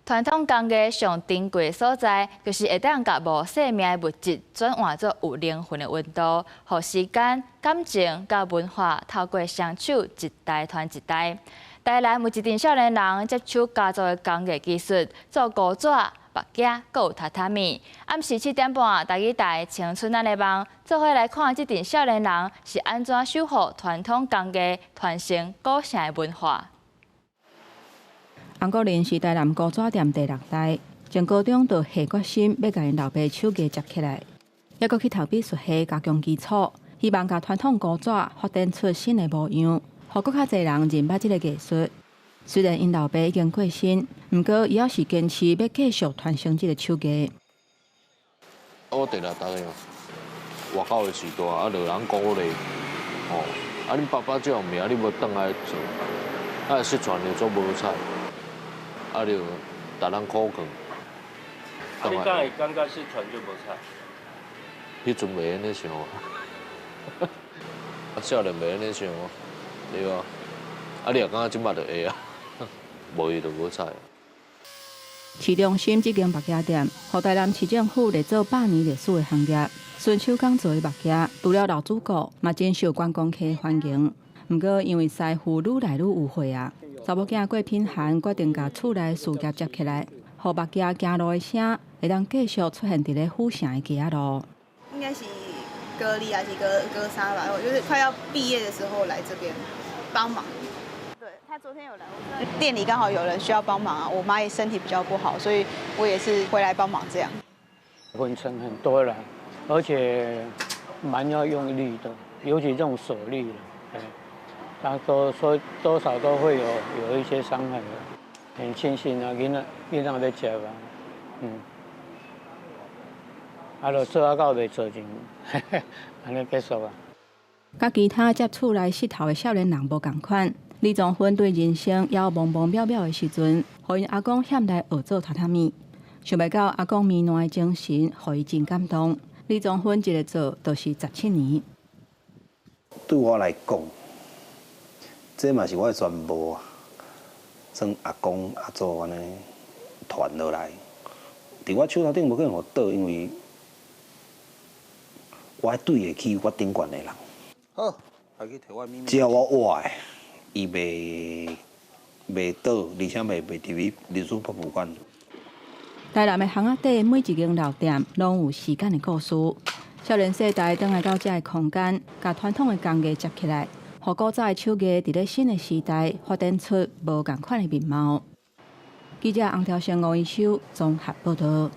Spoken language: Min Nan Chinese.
傳統工藝上珍貴的所在，就是會當共無生命的物質轉換做有靈魂的溫度，予時間、感情佮文化透過雙手一代傳一代。台南有一陣少年人接手家族的工藝技術，做糊紙、目鏡，閣有榻榻米。暗時7點半，台語台青春咱的夢，做伙來看這陣少年人是按怎守護傳統工藝、傳承古城的文化。洪國林是台南糊紙店第六代，從高中就下決心欲共𪜶老爸手藝接起來，猶閣去讀美術系加強基礎，希望共傳統糊紙發展出新的模樣，予閣較濟人認捌這个藝術。雖然𪜶老爸已經過身，毋過伊猶是堅持欲繼續傳承這个手藝。我第六代啊，外口的序大，啊，就有人鼓勵，吼，啊，恁爸爸這樣命，你無轉來做，啊，失傳就做無彩。啊，就逐人苦幹。啊，你敢會感覺失傳就無彩？彼陣袂按呢想啊，啊，少年袂按呢想啊，對無？啊，你若感覺這擺就會啊，無伊就無彩。市中心這間目鏡店，予台南市政府列做百年歷史的行業。純手工做的目鏡，除了老主顧，嘛真受觀光客歡迎。毋過因為師傅愈來愈有歲啊，查某囝郭品涵決定共厝內事業接起來，予目鏡行路的聲會當繼續出現佇咧府城的街仔路。應該是高二還是高三吧？我就是快要畢業的時候來這邊幫忙。對，他昨天有來，我店裡剛好有人需要幫忙啊。我媽也身體比較不好，所以我也是回來幫忙這樣。粉塵很多了，而且蠻要用力的，尤其這種手力了，他都說多少都會有一些傷害的。很慶幸啊，囡仔欲接啊，啊，就做啊到袂做盡，按呢結束啊。佮其他接厝內穡頭的少年人無仝款，李宗芬對人生猶茫茫渺渺的時陣，予𪜶阿公喊來學做榻榻米。想袂到阿公綿爛的精神，予伊真感動。李宗芬一个做就是17年。對我來講，這嘛是我的全部啊！算阿公阿祖按呢傳落來，佇我手頭頂無可能予倒，因為我愛對得起我頂懸的人。好，來去提我咪只要我活的，伊袂倒，而且袂入去歷史博物館。台南的巷仔底每一間老店，攏有時間的故事。少年世代轉來到這个空間，共傳統的工藝接起來，予古早的手藝佇咧新的時代發展出無仝款的面貌。記者洪條成、吳一修綜合報道。